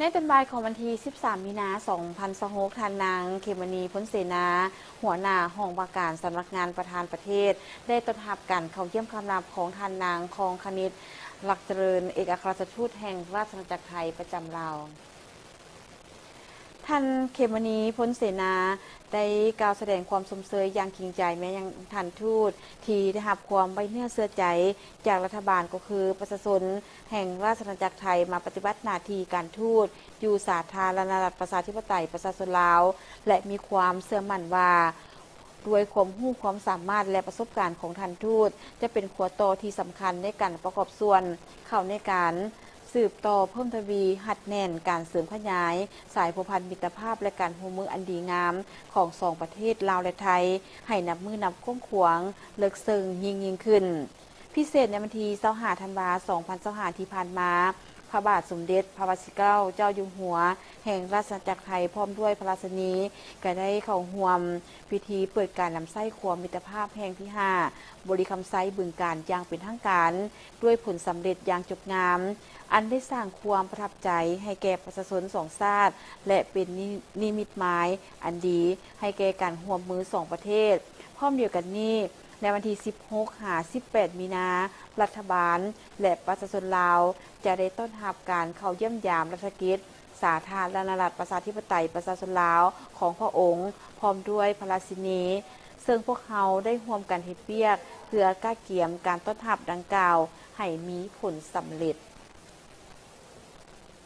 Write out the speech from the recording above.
ໃນຕອນບ່າຍຂອງວັນທີສິບສາມ ມີນາ ສອງພັນຊາວຫົກ, ທ່ານນາງ ເຂມມະນີ ພົນເສນາ ຫົວໜ້າຫ້ອງວ່າການສຳນັກງານປະທານປະເທດ ໄດ້ຕ້ອນຮັບການເຂົ້າຢ້ຽມຄຳນັບຂອງທ່ານນາງ ຄອງຄະນິດ ລັກຈະເລີນ ເອກອັກຄະລັດຖະທູດແຫ່ງລາຊະອານາຈັກໄທປະຈຳລາວ. ທ່ານ ເຂມມະນີ ພົນເສນາ ໄດ້ກ່າວສະແດງຄວາມຊົມເຊີຍຢ່າງຈິງໃຈມາຍັງທ່ານທູດ ທີ່ໄດ້ຮັບຄວາມໄວ້ເນື້ອເຊື່ອໃຈຈາກລັດຖະບານ ກໍຄືປະຊາຊົນແຫ່ງລາຊະອານາຈັກໄທ ມາປະຕິບັດໜ້າທີ່ການທູດຢູ່ສາທາລະນະລັດ ປະຊາທິປະໄຕ ປະຊາຊົນລາວ ແລະ ມີຄວາມເຊື່ອໝັ້ນວ່າ ດ້ວຍຄວາມຮູ້ຄວາມສາມາດ ແລະ ປະສົບການຂອງທ່ານທູດ ຈະເປັນຂົວຕໍ່ທີ່ສຳຄັນໃນການປະກອບສ່ວນເຂົ້າໃນການ ສືບຕໍ່ເພີ່ມທະວີຮັດແໜ້ນການເສີມຂະຫຍາຍສາຍພົວພັນມິດຕະພາບ ແລະ ການຮ່ວມມືອັນດີງາມຂອງສອງປະເທດລາວ ແລະ ໄທ ໃຫ້ນັບມື້ນັບກວ້າງຂວາງ, ເລິກເຊິ່ງ, ຍິ່ງໆຂຶ້ນ. ພິເສດໃນວັນທີຊາວຫ້າ ທັນວາ ສອງພັນຊາວຫ້າ ທີ່ຜ່ານມາ, ພະບາດສົມເດັດພະວະຊິເກົ້າເຈົ້າຢູ່ຫົວແຫ່ງລາຊະອານາຈັກໄທ ພ້ອມດ້ວຍພະລາຊິນີ ກໍໄດ້ເຂົ້າຮ່ວມພິທີເປີດການນຳໃຊ້ຂົວມິດຕະພາບແຫ່ງທີຫ້າ ບໍລິຄຳໄຊ ບຶງການ ຢ່າງເປັນທາງການ ດ້ວຍຜົນສຳເລັດຢ່າງຈົບງາມ ອັນໄດ້ສ້າງຄວາມປະທັບໃຈໃຫ້ແກ່ປະຊາຊົນສອງຊາດ ແລະ ເປັນນິ ນິມິດໝາຍອັນດີໃຫ້ແກ່ການຮ່ວມມືສອງປະເທດ. ພ້ອມດຽວກັນນີ້, ໃນວັນທີສິບຫົກ ຫາ ສິບແປດ ມີນາ, ລັດຖະບານ ແລະ ປະຊາຊົນລາວ ຈະໄດ້ຕ້ອນຮັບການເຂົ້າຢ້ຽມຢາມລັດຖະກິດ ສາທາລະນະລັດ ປະຊາທິປະໄຕ ປະຊາຊົນລາວ ຂອງພະອົງ ພ້ອມດ້ວຍພະລາຊິນີ, ເຊິ່ງພວກເຮົາໄດ້ຮ່ວມກັນເຮັດວຽກ ເພື່ອກະກຽມການຕ້ອນຮັບດັ່ງກ່າວໃຫ້ມີຜົນສຳເລັດ.